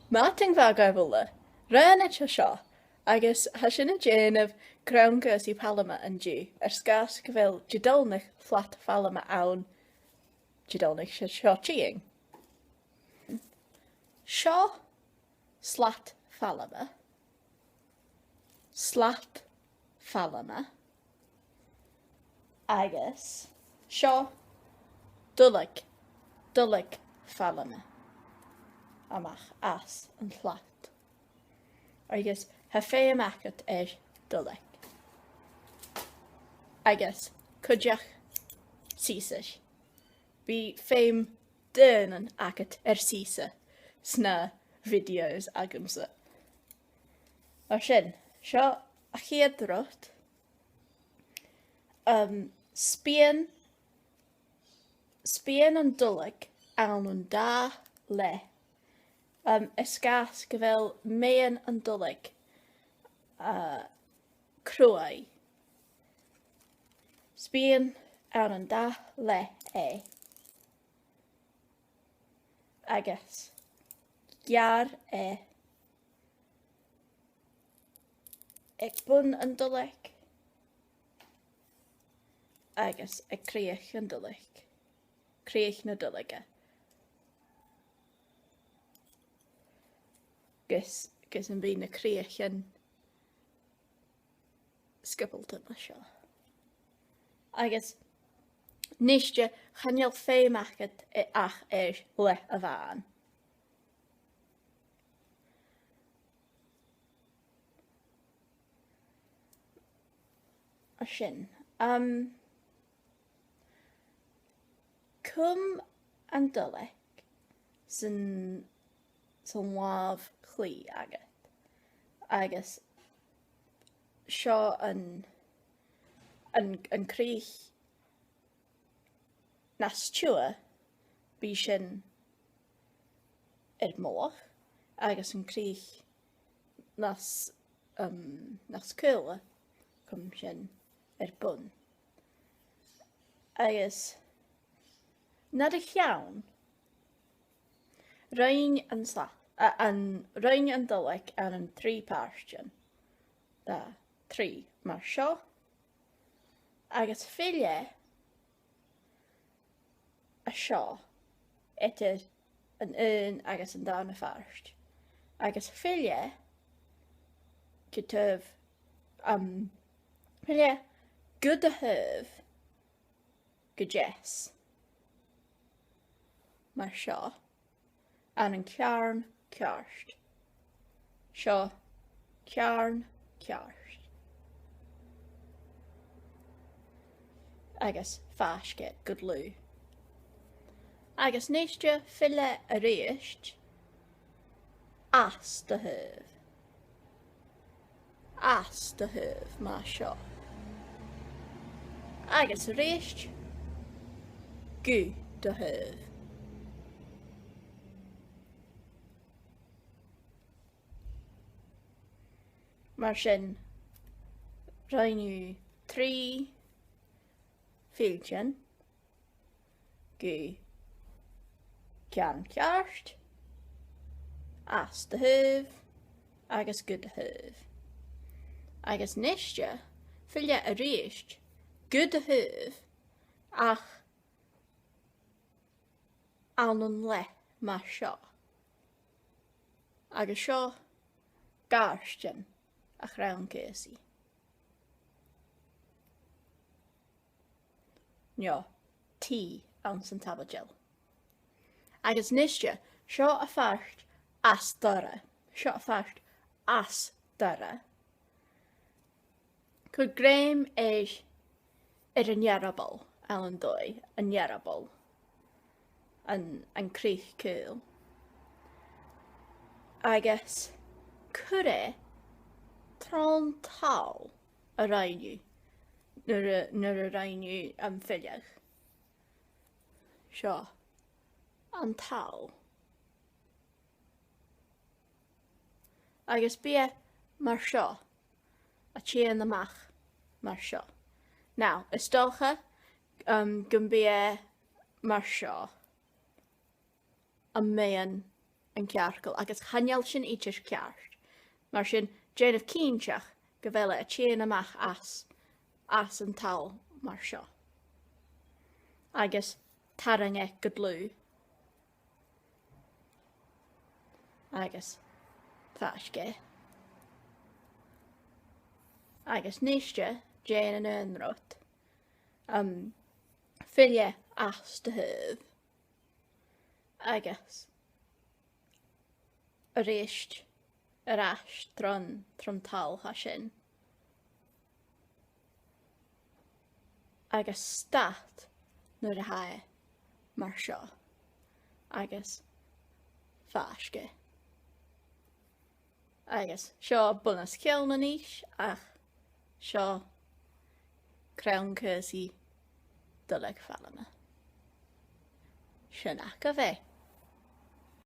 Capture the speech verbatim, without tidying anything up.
Madainn mhath dhuibh uile, Raonaid an seo, agus tha sinn a' dèanamh crann-ceusaidh falamach an-diugh, air sgàth 's gu bheil Didòmhnaich flat falamach ann, Didòmhnaich seo, seo tighinn. Seo slat falamach, slat falamach, agus seo duilleag, duilleag falamach a-mach às an t-slat. Agus tha feum agad air duilleag. Agus cuideachd sìosar. Bidh feum daonnan agad air sìosa sna videos agamsa. Mar sin, seo a' chiad rud. Um, spìon, spìon an duilleig ann an dà leth. Um, air sgàth 's gu bheil meadhan an duilleig, uh, cruaidh. Spìon ann an dà leth e. Agus geàrr e aig bun an duilleig agus aig crìoch an duilleig, crìoch na duilleige. Gus, gus am bi na crìochan sgiobalta mar seo. Agus a-niste, chan eil feum agad ach air leth a-mhàin. Mar sin, um, cùm an duilleig san, san làmh chlì agad. Agus seo an, an, an crìoch nas tiughe, bidh sin air mullach, agus an crìoch nas, um, nas caoile, cùm sin air bun. Agus nad cheann, roinn an sla-, a, an, roinn an duilleig ann an trì pàirtean. Dà, trì, mar seo. Agus filleadh an seo, eadar an aon agus an dàrna pàirt. Agus filleadh gu taobh, um, filleadh gu do thaobh gu deas. Mar seo. Ann an ceàrn ceart. Seo ceàrn ceart. Agus fàisg e gu dlùth. Agus a-niste filleadh a-rithist às do thaobh. Às do thaobh, mar seo. Agus a-rithist, gu do thaobh. Mar sin, rinn thu trì filltean. Gu ceann ceart, às do thaobh, agus gu do thaobh. Agus a-niste, filleadh a-rithist, gu do thaobh, ach ann an leth mar seo. Agus seo gàirdean a' chrann-ceusaidh. No, T anns an t-aibidil. Agus a-niste, seo am pàirt as duilghe, seo am pàirt as duilghe. Cuir grèim air, air an earball, ann an dòigh, an earball, an, an crìoch caol. Agus cuir e tron toll a rinn thu nuair a, nuair a rinn thu am filleadh. Seo an toll. Agus bidh e mar seo, a' tighinn a-mach mar seo. Now, is dòcha, um, gum bi e mar seo am meadhan an cearcall, agus chan eil sin idir ceart. Mar sin, dèanaibh cinnteach gu bheil e a' tighinn a-mach às, às an toll mar seo. Agus tarraing e gu dlùth. Agus faisg e. Agus a-niste, dèan an aon rud. Um, filleadh às do thaobh. Agus a-rithist air ais tron, tron toll a tha sin. Agus stad nuair a tha e mar seo. Agus faisg e. Agus seo bunach ceann a-nis, ach seo crann-ceusaidh duilleag fallain. Sin agaibh e.